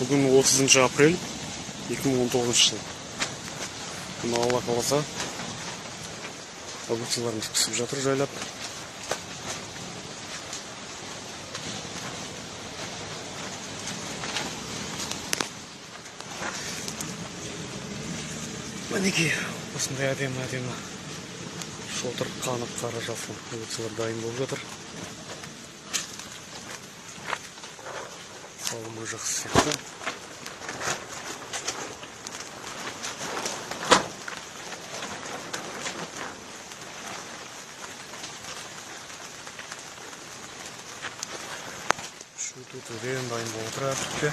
Бүгін 30 апрель 2019 жыл. Мына Алла қаласа, огурцыларымыз пісіп жатыр жайлап. Мінекей, осындай әдемі-әдемі шотыр қанып қара жасыл огурцылар дайын болып жатыр. Салымы жақсы сияқты. Şu төртеуден дайын болып отыр әртүкте.